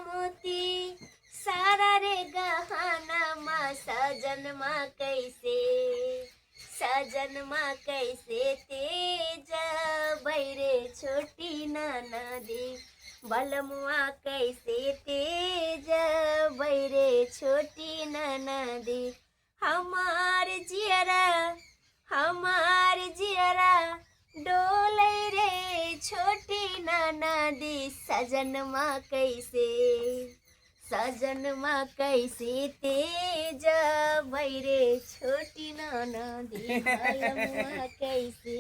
मोती सारा रे गहना माँ सजन माँ कैसे सजन माँ कैसे तेज रे छोटी ननदी बलमुआ कैसे तेज रे छोटी ननदी हमार जियरा हमार जियरा डोले रे छोटी ननदी सजन माँ कैसे सजन माँ कैसे तेज रे छोटी ननदी बलमुआ कैसे।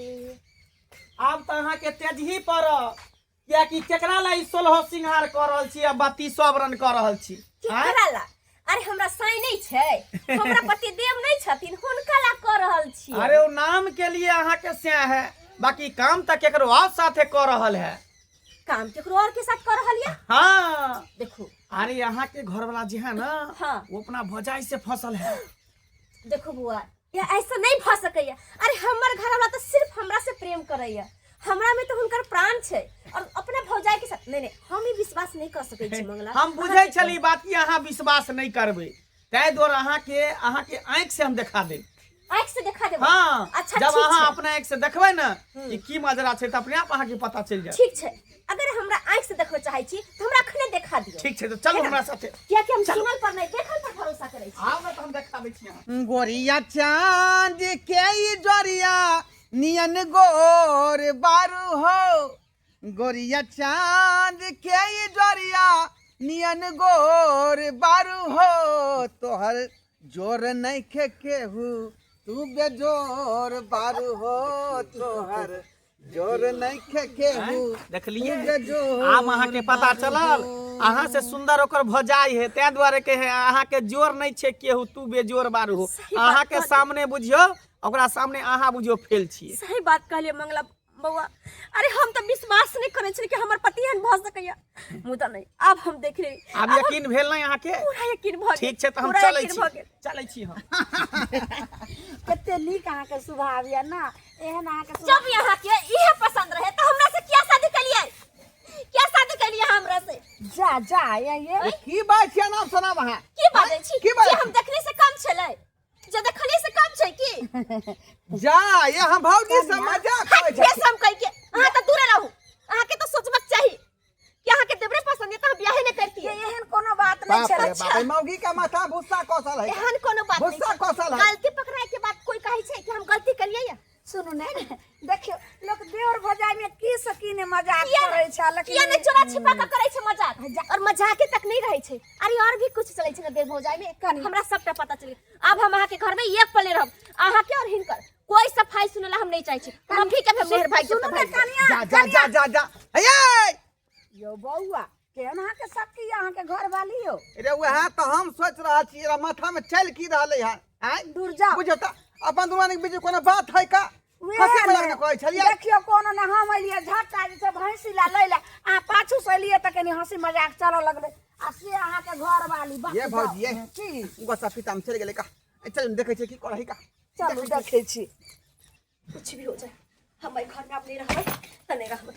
आब तऽ अहाँके तेजही पड़त, कियाकि केकरा ला ई 16 सिंगार कऽ रहल छी आ 32 आवरण कऽ रहल छी? आँय? केकरा ला? अरे हमरा साई नहीं छै, हमरा पति देव नहीं छथिन, हुनका ला कऽ रहल छी। अरे ओ नाम के लिए अहाँके से है, बाकी काम तऽ केकरो और साथे कऽ रहल है। काम केकरो और के साथ कऽ रहल या? हाँ। देखू। अरे अहाँ के घर वाला जे है ना, हाँ। वो अपना भौजाई से फसल है। देखो बुआ, या ऐसा नहीं भऽ सकैया। अरे हमर घर वाला तऽ सिर्फ हमरा से प्रेम करैया, हमरा में तो हुनकर प्राण छै, और अपना भौजाई के साथ नहीं नहीं, हम ई विश्वास नहीं कर सकै छी मंगला। हम बुझै छली बात कि अहाँ विश्वास नहीं करबै, ताहि दुआरे अहाँके आँखि से हम देखा देब। आँखि से देखा देब? हाँ। अच्छा, जब ठीक अहाँ छै। अपना आँखि से देखबै ने कि की मजरा छै, तऽ अपने आप अहाँके पता चलि जायत। ठीक छै, अगर हमरा आँखि से देखऽ चाहै छी तऽ हमरा अखने देखा दियौ। ठीक छै, तऽ चलू हमरा साथे। कियाकि हम सुनल पर नहीं, देखल पर भरोसा करै छी। आउ ने तऽ हम देखा दै छी अहाँ। गोरिया चांद के ई जरिया नियन गोर बारू हो, गोरिया चांद के ई जरिया नियन गोर बारू हो, तोहर जोर नहीं खे केहू तू बेजोर बारू हो, तोहर जोर नहीं खे केहू देखलिए तू बेजोर आब अहाँके पता बारू चलल हो। अहाँ से सुंदर ओकर भौजाई है, ताहि दुआरे के है अहाँके जोर नहीं छै केहू तू बेजोर बारू हो। सही बात अहाँके कहलियै। सामने बुझियौ, ओकरा सामने अहाँ बुझियौ फेल छियै। सही बात कहलियै मंगला बौआ। अरे हम तऽ विश्वास नहीं करै छलियै कि हमर पति एहन भऽ सकैया, मुदा नहीं, आब हम देख लेली। आब यकीन भेल नहीं अहाँके? पूरा यकीन भऽ गेल। ठीक छै, तऽ हम पूरा चलै यकीन छी। भऽ गेल। चलै छी हम। कते नीक अहाँके स्वभाव यऽ ने, एहन अहाँके स्वभाव। जब यहाँ के इहे पसंद रहे तो हमरा से क्या शादी कलिए, क्या शादी कलिए हमरा से? जा जा ये ये की बात छियै नाम सुनाब अहाँ? की बाजै छी? की बाजै जे हम देखले से कम छलै, जे देखलिए से कम छै की? जा ये हम भौजी से मजाक करै हट, छी। हम कहि के अहाँ तऽ दूरे रहू। अहाँ के तऽ सोचबाक चाही कि अहाँ के देवरे पसंद है तऽ हम बियाहे नहि करतियै। ये एहन कोनो बात नहीं बाप छै। रे बाप, ई मौगी के माथा भुस्सा कसल है। एहन कोनो बात नहीं भुस्सा छै। कसल है। गलती पकड़ाय के बाद कोई कहै छै कि हम गलती कलियै या? सुनू ने, देखियौ लोक देवर भौजाई में की से की ने मजाक किया करै छै, लेकिन किया ने चोरा छिपा के करै छै मजाक, और मजाके तक नहीं रहै छै। अरे और भी कुछ चलै छै ने देवर भौजाई में, कनी। हमरा सबटा पता चलि गेल। आब हम अहाँ के घर में एक पल नहीं रहब, अहाँ के और हिनकर कोई सफाई सुनेला हम नहीं चाहै छी। हम भी के मेहर भाई सुनू ने कनिया, जा जा जा जा जा हे यौ बौआ, केहन अहाँ के सखी अहाँ के घर वाली यौ? रे वएह तऽ हम सोच रहल छी, एकरा माथा में चलि की रहलै हन? आँय? दूर जाओ। बुझियौ तऽ अपन दुनू के बीच कोनो बात है का? उएह हँसी मजाक ने। ने कहै छलियै। देखियौ कोनो ने, हम एलियै झट्टा जे छै भैंसी ला लै ला, अहाँ पाछू से एलियै तऽ कनी हँसी मजाक चलऽ लगलै, आ से अहाँ के घर वाली बाप ये रे भौजी, ये। बाप, की? गोसा पिता में चलि गेलै का? ए, चल देखै छियै की करै का। चलू देखै छी। कुछ भी हो जाए हम एहि घर में आब नहीं रहबै तऽ नहीं रहबै।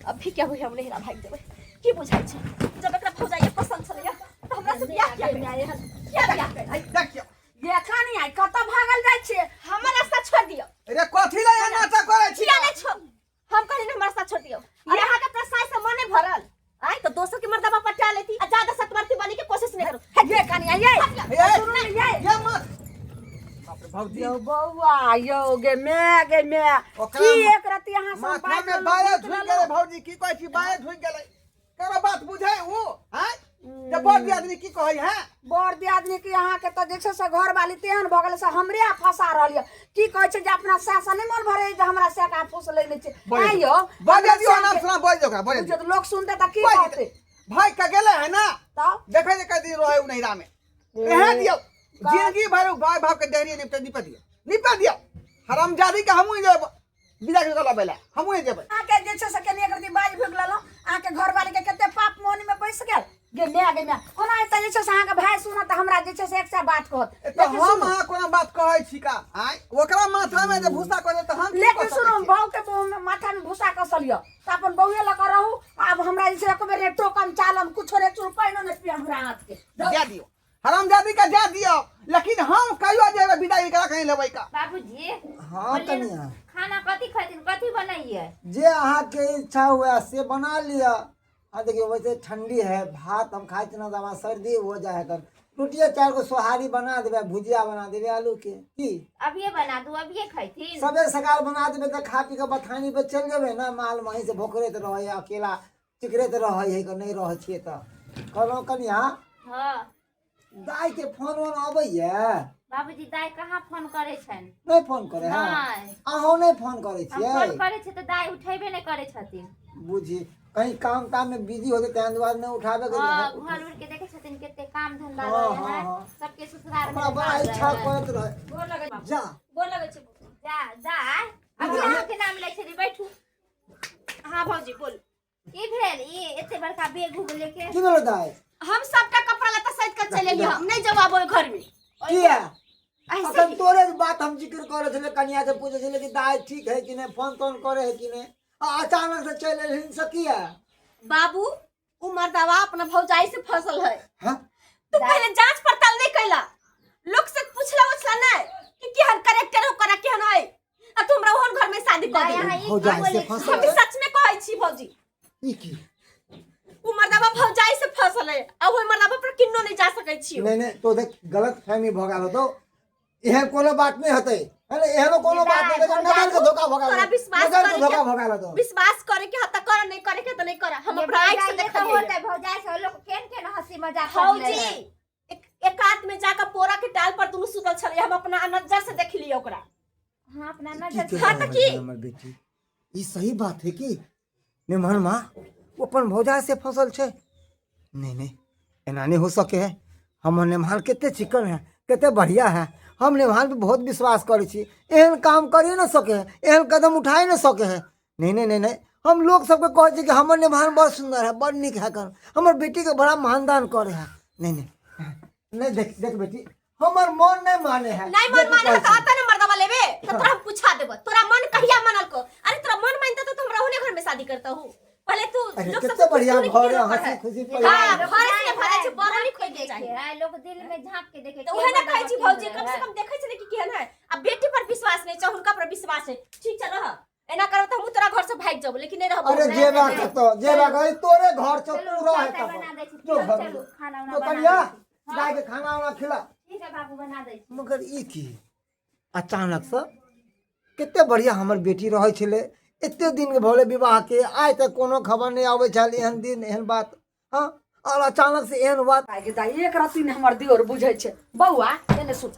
अभी क्या हुई, हम नहीं भागि जेबै। की बुझाइ छै, जब एकरा भौजाइए पसंद छलैया तऽ हमरा से बियाह किया केलकै? किया बियाह केलकै? देखियौ। ये कनी आइ कतऽ भागल जाइ छियै? हमर रास्ता छोड़ दियौ। रे कथी लए एना नाटक करै छी? किया नहि छोड़, हम कहली ने हमर रास्ता छोड़ दियौ। अरे अहाँके प्रसाद से मन नहि भरल आइ तऽ दोसर के मर्दबा पटा लेती, आ ज्यादा सतवर्ती बने के कोशिश नहीं करू। ये कनी आइ, ये। ये। सुनू ने, ये। ये मत। बाप रे भौजी। यौ बौआ, यौ गे मैं, गे मैं। ओकरा की एक रति अहाँ सब माथा बाजि में लेलहुँ, बाया भूत झुकि लेलहुँ? गेलै भौजी, की कहै छी बाया झुकि गेलै? ककरो बात बुझै उ? आँय? जे बड़ दियादनी की कहै है? बड़ दियादनी की अहाँके तऽ जे छै से घरवाली तेहन भऽ गेलै से हमरे आ फंसा रहल यऽ। की कहै छै जे अपना सास से नहि मन भरै जे हमरा सास के फूस लै नहि छै। बजै आँय यौ, बजै हमरा दियौ, सास नाम के- सुना बजै दियौ ओकरा, बजै बुझियौ दियौ। तऽ लोक सुनतै तऽ की बजै कहतै? दियौ। भागि कऽ गेलै है ना? तब? देखै जे कई दिन रहै उ नैहरा में। रहै दियौ। जिंदगी भरि उ भाइ भाव के डेहरी निपटे दियौ। निपटे दियौ। हरामजादी के हमहूँ जेबै। विदा के लबै ला हमहूँ जेबै। अहाँके जे छै से कनि एक रति बाजि भुकि लेलहुँ, अहाँके घरवाली के कते पाप मोन में बैस गेल। गे my गे my, ओना एतऽ जे छै से अहाँके भाय सुनत तऽ हमरा जे छै से एकटा बात कहत। तऽ लेकिन हम सुनू, अहाँ कोनो बात कहै छी का? आँय, ओकरा माथा में जे भूसा कऽ तऽ हम की लेकिन कऽ सुनू, सकै छी? बहू के माथा में भूसा कसल यऽ तऽ अपन बौए लऽ कऽ रहू। आब हमरा जे छै एको बेर नहि टोकम चालम कुछो नहि, चूर पानिओ नहि पियब हमरा हाथ के। दए दियौ हरामजादी के, दए दियौ, लेकिन हम कहियो जेबै विदाई करा कहीं लेबै का। बाबूजी। हाँ। बोलिए ने, कनिया। खाना कथी खैथिन, कथी बनैये? जे अहाँके इच्छा हुए से बना लिअ। हाँ, देखियौ, वैसे ठंडी है, भात हम खाइ छी ना तऽ हमरा सर्दी हो जाइ है। कन रोटिए चारि गो सोहारी बना देबै, भुजिया बना देबै आलू के। की अभिये बना दू, अभिये खैथिन? सबेर सकाल बना देबै तऽ खा पी कऽ बथानी पे चलि जेबै ने। माल महींस भोकरैत रहै है, अकेला चिकरैत रहै है, के नहि रहै छियै तऽ कहलहुँ कनिया। हाँ। दाइ के फोन वोन अबैया? बाबूजी, दाइ कहाँ फोन करै छनि। नहि फोन करे है? नहि। अहूँ नहि फोन करै हम फोन छियै? करै छियै तऽ दाइ उठेबे नहि करै छथिन। बुझी कहीं काम ताम में बिजी होते तें दुआरे नहि उठाबे के। हाँ, घर उर के देखे छथिन कते काम धंधा हाँ, रहे हाँ, है। हाँ। सबके ससुराल हमरा में बड़ा काम इच्छा रहे है। करैत रहे। गोर लगै छी। जा। गोर लगै छी। जा दाइ, अभी अहाँके नाम लै छली, बैठू। हाँ भौजी, बोल। की भेल ई एते बड़का बैग उग लेके? की भेलो दाइ? हम सबटा कपड़ा लत्ता सैत के चलि एलियै, हम नहि जब आबो घर में। किया? ऐसे अखन ही। तोरे बात हम जिक्र करे छले, कनिया से पूछे छले कि दाइ ठीक है कि नहीं, फोन तोन करे है कि नहीं, आ अचानक से चलि एलहिन से किया? बाबू, उ मर्दावा अपना भौजाई से फसल है। हाँ? तू पहले जांच पड़ताल नहीं कैला, लोग से पूछला उछला नहीं कि केहन करेक्टर ओकरा केहन है, आ तू हमरा ओहन घर में शादी कर दाइ, देली। अहाँ ई की भौजाई से बोलै छी? फसल हम है? सच में कहै छी भौजी। ई की? उ मर्दावा भौजाई से फसल है आ ओहि मर्दावा पर किन्नो नहीं जा सकै छी। नहीं नहीं, तो देख गलत फहमी भऽ गेल होतौ, एहन कोनो बात नहीं होतै है ने, एहनो कोनो बात नहीं होतै। नजर के धोखा भऽ गेल, तोरा विश्वास नजर के करे धोखा के भऽ गेल होतौ। विश्वास करे के हत कर, नहीं करे के त नहीं कर। हम ये अपना आँख से भौजाई देखलियै। तऽ होतै, भौजाई से लोक केहन केहन हंसी मजाक कर लै भौजी है। एक एकांत में जाकर पोरा के डाल पर दुनू सुतल छलै, हम अपना नजर से देख लियै ओकरा। हाँ, अपना की नजर कहि हाँ, तऽ रहल की? है हमर बेटी, ई सही बात है कि निमहन माँ ओ अपन भौजा से फसल छै? नहीं नहीं, एना नहीं हो सके है। हमर निमहान कते चिकन है, कते बढ़िया है, हम निमहान पे बहुत विश्वास करै छी, एहन काम करिए न सके है, एहन कदम उठाए न सके है। नहीं नहीं नहीं नहीं, हम लोग सबके कहै छी कि हमर निमहान बड़ सुंदर है, बड़ नीक है, कर हमर बेटीके बड़ा मानदान करे है। नहीं नहीं नहीं, देख देख बेटी, हमर मन नहीं माने है। नहीं मन जे तू माने कहै त छी। आता ने मर्दवा लेबे त तोरा हम पूछा देबो, तोरा मन कहिया मानल को? अरे तोरा मन मानता तो हमरा ओहने घर में शादी करता हूँ। पहले तू अरे लोग कितने सबसे बढ़िया पूछतो नहीं कि घर है, केना हंसी है। खुशी हाँ, परिवार। घरे से नहि भरै छै, बड़ो नहि खोजि के चाही। है, लोग दिल में झांक के देखे। तऽ उहे ने कहै छी भौजी, कम से कम देखै छै ने कि केहन है। आ बेटी पर विश्वास नहि छै, हुनका पर विश्वास है। ठीक छै, रह, एना करब तऽ हमहूँ तोरा घर से भागि जाबो, लेकिन नहि रहबो। अरे नहीं, जेबा नहीं। कतौ जेबा कतौ, तोरे घर छौ, चलू, तू रह चाय एतऽ। बना दै छी, जो चलू, घर चलू, खाना उना जो बना कनिया दै छी। हाँ। गाय के खाना उना खिला। ठीक है बाबू, बना दै छी। मगर ई की अचानक से? कते बढ़िया हमर बेटी रहै छलै, एते दिन भऽ गेलै विवाहके, आइ तक कोनो खबर नहि अबै छल एहन दिन एहन बात। हँ, आओर अचानक से एहन बात। आइ गे दाइ, एक रत्ती ने हमर दियोर बुझै छै। बौआ, एने सुन,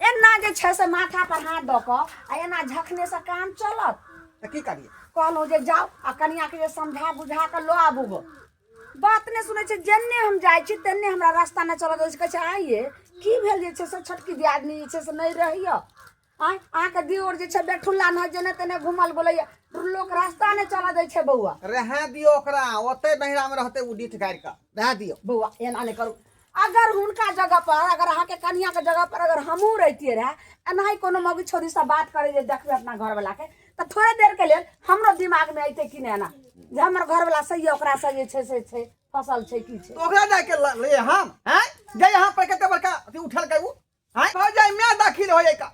एना जे छै से माथा पर हाथ दऽ कऽ आ एना झखने से काम चलत? तऽ की करियै? कहलहुँ जे जाउ आ कनियाके जे समझा बुझा कऽ लऽ आबू गो। बात नहि सुनै छै। जेन्ने हम जाइ छी तेन्ने हमरा रास्ता नहि चलऽ दै छै। कहै छै, आइये की भेल जे छै से छोटकी दियादनी जे छै से नहि रहैए? आँय, अहाँके दियोर जे छै बेठुल्ला नहि, जेने तेने घुमल बोलैए, लोक रास्ता नहि चलऽ दै छै बौआ। रहए दियौ ओकरा, ओतै नैहरामे रहतै ओ डीठ गाड़ि कऽ, रहए दियौ। बौआ, एना नहि करू। अगर हुनका जगह पर, अगर अहाँके कनियाके जगह पर अगर हमहूँ रहितियै रहए, एनाही कोनो मौगी छौरीसँ बात करै जे देखबै अपना घरवलाके, तऽ थोड़े देरके लेल हमरो दिमागमे अयतै कि नहि एना जे हमर घरवला सही ओकरासँ जे छै से छै फसल छै की छै? तऽ ओकरा जाके ले हम हैं जे यहाँ पर कते बड़का अथी उठलकै उ हैं भौजाई में दाखिल हो जाय का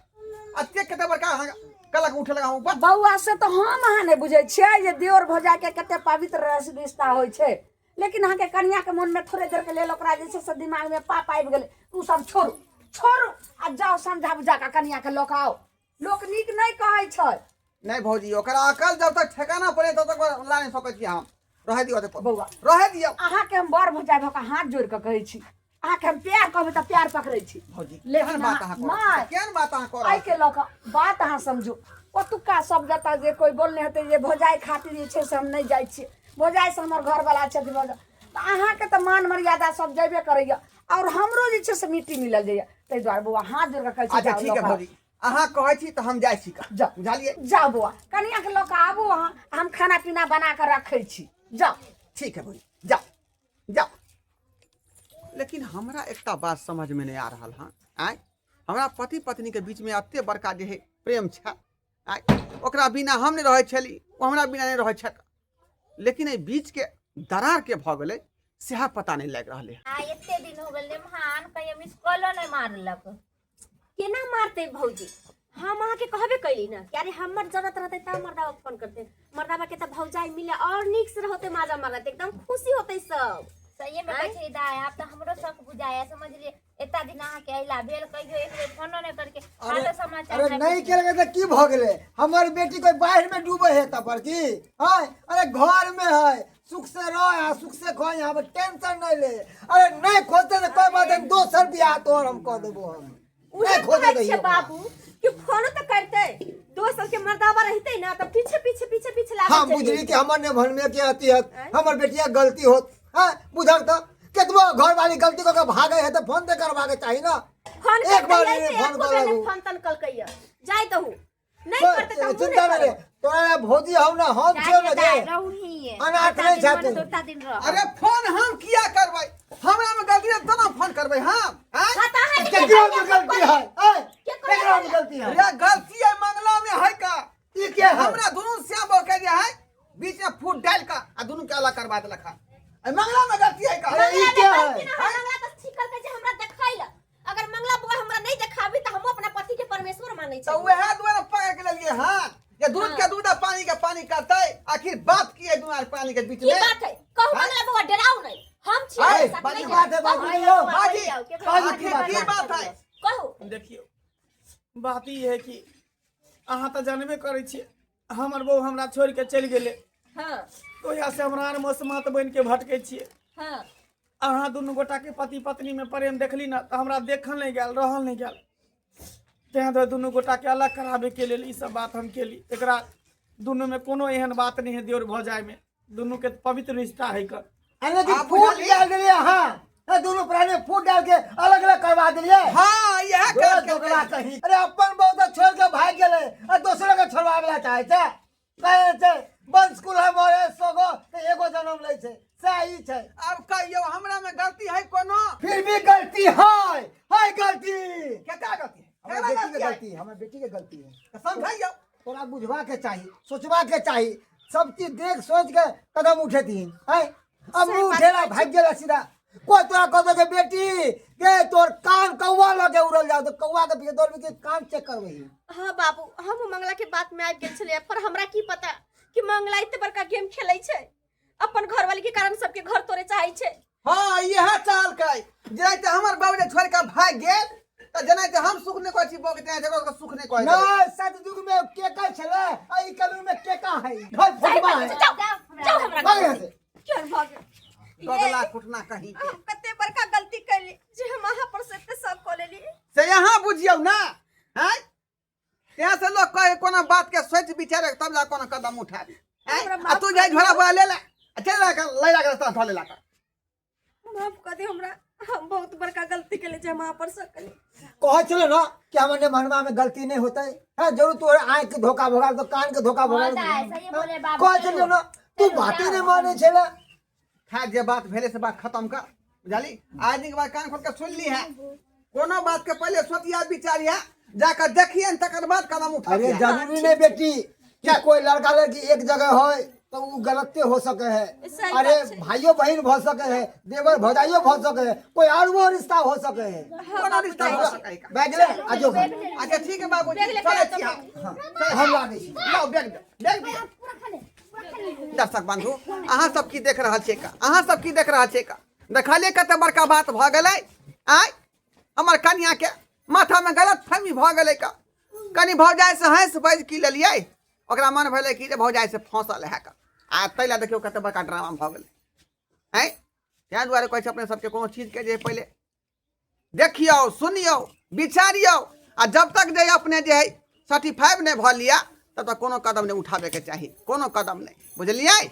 अते कते बड़का अहाँ कलक उठलक अहाँ ऊपर। बौआ, से तऽ हम अहाँ नहि बुझै छियै जे दियोर भौजाइके कते पवित्र रिश्ता होइ छै, लेकिन अहाँके कनियाके मोनमे थोड़े देरके लेल ओकरा जे छै से दिमागमे पाप आबि गेलै। ओ सब छोड़ू छोड़ू आ जाउ समझा बुझा कऽ कनियाके लऽ कऽ आउ। लोक नीक नहि कहै छै। नहीं भौजी, ओकरा अकल जब तक ठेकाना पड़े तब तक ला नहीं सकै छी हम। रहै दियौ ओतै पर। बौआ। रहै दियौ। अहाँके हम बड़ भौजाइ भऽ कऽ हाथ जोड़ि कऽ कहै छी, अहाँके हम प्यार कहबै तऽ प्यार पकड़ै छी। भौजी, लेकिन केहन बात अहाँ कऽ रहल नहि। छी? केहन बात अहाँ कऽ रहल एहिके लऽ कऽ बात अहाँ समझू। ओतुक्का सब जतऽ जे कोइ बोलने हेतै जे भौजाइ खातिर जे छै से हम नहि जाइ छियै, भौजाइसँ हमर घरवला छथि भौजा, तऽ अहाँके तऽ मान मर्यादा सब जेबे करैए आओर हमरो जे छै से मिट्टी मिलल जाइए। ताहि दुआरे बौआ, हाथ जोड़ि कऽ कहै छी, अच्छा जाउ ठीक है लऽ कऽ भौजी, अहाँ कहै छी तऽ हम जाइ छी का। जाउ। बुझलियै? जाउ बौआ, कनियाके लऽ कऽ आबू अहाँ, हम खाना पीना बना कऽ रखै छी, जाउ। ठीक है भौजी, जाउ जाउ। लेकिन हमरा एकटा बात समझमे नहि आ रहल हँ। आँय, हमरा पति पत्नीके बीचमे एते बड़का जे है प्रेम छै, आँय, ओकरा बिना हम नहि रहै छली, ओ हमरा बिना नहि रहै छथि, लेकिन एहि बीचके दरार के भऽ गेलै सएह पता नहि लागि रहलै। आ एते दिन हो गेल नेमहान, कहियो मिस कॉलो नहि मारलक। केना मारते भौजी? हम अहाँके कहबे कैली ना कि अरे हमर जरूरत रहते तब मर्दाबा फोन करते। मर्दाबा के तऽ भौजाई मिले और नीक से रहते, माजा मारते, एकदम खुशी होते सब। सही में कहै छै दाय, आब तऽ हमरो शौक बुझाया समझलिए। एता दिन अहाँके अइला भेल, कहियो एक बेर फोनो नहि करके हालो समाचार। अरे नहीं केलकै तऽ की भऽ गेलै? हमर बेटी कोई बाढ़ि में डूबे है तब पर की है? अरे घर में है, सुख से रह आ सुख से खो, यहाँ पर टेंशन नहीं ले। अरे नहीं खोजते तो कोई बात नहीं, दोसर बियाह तोहर हम कऽ देबो। हम उहे नहीं खोजे कहै दहियो छियै ओकरा। बाबू कि फोनो तऽ करते, दोसर के मर्दाबा रहिते ना तऽ पीछे पीछे पीछे पीछे लागल। हाँ चलि बुझली जैतै। कि हमर ने भनमे के अथी हत, हमर बेटिया गलती होत। हाँ बुझल तऽ केतबो घर वाली गलती कऽ के भागे है तऽ फोन तऽ करबाके चाही ना। फोन एक बार करतै फोन एको कऽ बेर नहि लगू। फोन तन कलकैया जाय दहु, नहीं करते तऽ हमहूँ चिंता नहि नहीं करब। तोरा भौजी हम ना हम छियौ ना जे रहू ही अनाथ नहीं छथिन। दोता दिन रह। अरे फोन हम किया करबै? हमरा में गलती है तब फोन करबै हम? आँय? हाँ, तऽ अहाँके केकरो में गलती है? ऐ, केकरो केकरो में गलती है? अरे गलती है मंगला में है का ई के है? हमरा दुनू श्याम बहू के जे है बीच में फूट डाल का आ दुनू के अलग करवा देलक हन। अरे मंगला में गलती है का? अरे ई के है? गलती ना है, मंगला तऽ ठीक करके जे हमरा देखैला। अगर मंगला बुआ हमरा नहीं देखाबी तऽ हम अपना पति के परमेश्वर मानै तो छी। वह दुआरे पकड़ के लेलिए हां जे दूध के दूध आ पानी के पानी करतै। आखिर बात की है दुनू पानी के बीच की में? बात है कहू? हाँ? मंगला बुआ डराउ नहीं, हम छी आय, अहाँके साथ, बाजी नहीं बात है, डराउ। बाबू कहू, यौ, बाजी, बाजी, आखिर बात की है? बात है कहू। देखियौ, बात ई है कि अहाँ तऽ जानबे करै छियै, हमर बहू हमरा छोड़ि के चलि गेलै। हाँ। ओहिया से हमरा आर मसमात बनि के भटकै छियै। हाँ। अहाँ दुनू गोटा के पति पत्नी में प्रेम देखली ना तऽ हमरा देखल नहि गेल, रहल नहि गेल। तें दुआरे दुनू गोटा के अलग कराबे के लेल ई सब बात हम केली। एकरा दुनू में कोनो एहन बात नहीं है देवर भौजाई में, दुनू के पवित्र रिश्ता है कर। अरे कि आप फूट बुझलिए? डाल देलिए अहाँ, ए, दुनू प्राणी फूट डाल के अलग अलग करवा देलिए। हाँ यह काज दोगला केलकै। कहीं। अरे अपन बहू तऽ छोड़ के भागि गेलै आ दोसरो के छोड़बाबै ला चाहै छै। कहै छै वंश कुल है मरे सगो तऽ एगो जन्म लै छै, सएह ई छै। अब कहियौ हमरा में गलती है कोनो? फिर भी गलती है, है गलती। केकरा गलती है? हमर केकरा बेटी के गलती है? गलती, हमर बेटी के गलती है। तऽ समझाइयौ। तोरा बुझवा के चाही, सोचवा के चाही, सब चीज देख सोच के कदम उठेथिन। है अब मुंह उठेला भाग गेला सीधा। कोई तोरा कहतो के बेटी के तोर कान कौआ लगे उड़ल जाओ तो कौआ के पीछे दौड़ के कान चेक करबही। हाँ बाबू, हम मंगला के बात में आबि गेल छलियै, पर हमरा की पता कि मंगला एते बड़का गेम खेलै छै, अपन घरवाली के कारण सबके घर तोड़े चाहै छै। हाँ यह चाहलकै जेनाहिते हमर बाबू जे छोड़ि के भागि गेल तऽ जेनाहिते हम सुख नहि कहै छी बौके, तेनाहिते ओकरो सुख नहि कहै। नहीं, सतयुग में केका छले आ ई कलयुग में केका है, घर फटवा है। जाओ जाओ हमरा भाग यहाँ से। क्यों भाग? दोगला कुटना कहीं के। हम कते बड़का गलती कैली जे हम अहाँ पर से एते शक कऽ लेली। से यहाँ बुझियौ ना हैं, यहाँ से लोग कहे कोनो बात के सोच विचार के तब जा कोनो कदम उठाबी। हैं? हमरा आ माफ तू जाय झोला बोरा ले ले आ चल ला के लैला के रास्ता धऽ लेला के। माफ कऽ दे हमरा, हम बहुत बड़का गलती केली जे हम अहाँ पर शक केली। कहै छलै ना कि हमर ने मनवा में गलती नहीं होते है, जरूर तोरे आँख के धोखा भोगा तो कान के धोखा भोगा। हाँ दाइ, सही बोले बाबू। कहै छलियै ना, तू चलू, बाते जाओ। नहीं मानै छले। खैर जे बात भेलै से बात खत्म कर, बुझली? आज दिन के बाद कान खोल के सुन ली है, कोनो बात के पहले सोचिया विचारिया, जाकर देखिए तकर बाद कदम उठा। अरे जरूरी नहीं बेटी कि कोई लड़का लड़की एक जगह हो तो वो गलते हो सके है। सही अरे बात छै। भाइयों बहन भ सके है, देवर भौजाइयो भ सके है, कोई और वो रिश्ता हो सके है। कोनो रिश्ता हो सके है का? बैग ले आ जो घर। अच्छा ठीक है बाबूजी, बैग लेके चलै आउ छी तऽ हम। हम लाबै छी। लाउ बैग दे, बैग दिअ। दर्शक बंधु, अहाँ सब की देख रहल छियै का? अहाँ सब की देख रहल छियै का? देखलियै कते बड़का बात भऽ गेलै। आँय, हमर कनिया के माथा में गलत फहमी भऽ गेलै का। कनि भौजाइ से हँसि बाजि की लेलियै, ओकरा मन भेलै कि जे भौजाइ से फँसल है का, आ ताहि लए देखियौ कते बड़का ड्रामा भऽ गेलै। आँय, ताहि दुआरे कहै छै अपने सबके कोनो चीजके जे पहिले देखियौ, सुनियौ, विचारियौ, आ जब तक जे अपने जे है सर्टिफाइड नहि भऽ लिअ तब तक कोनो कदम नहि उठाबैके चाही, कोनो कदम नहि, बुझलियै?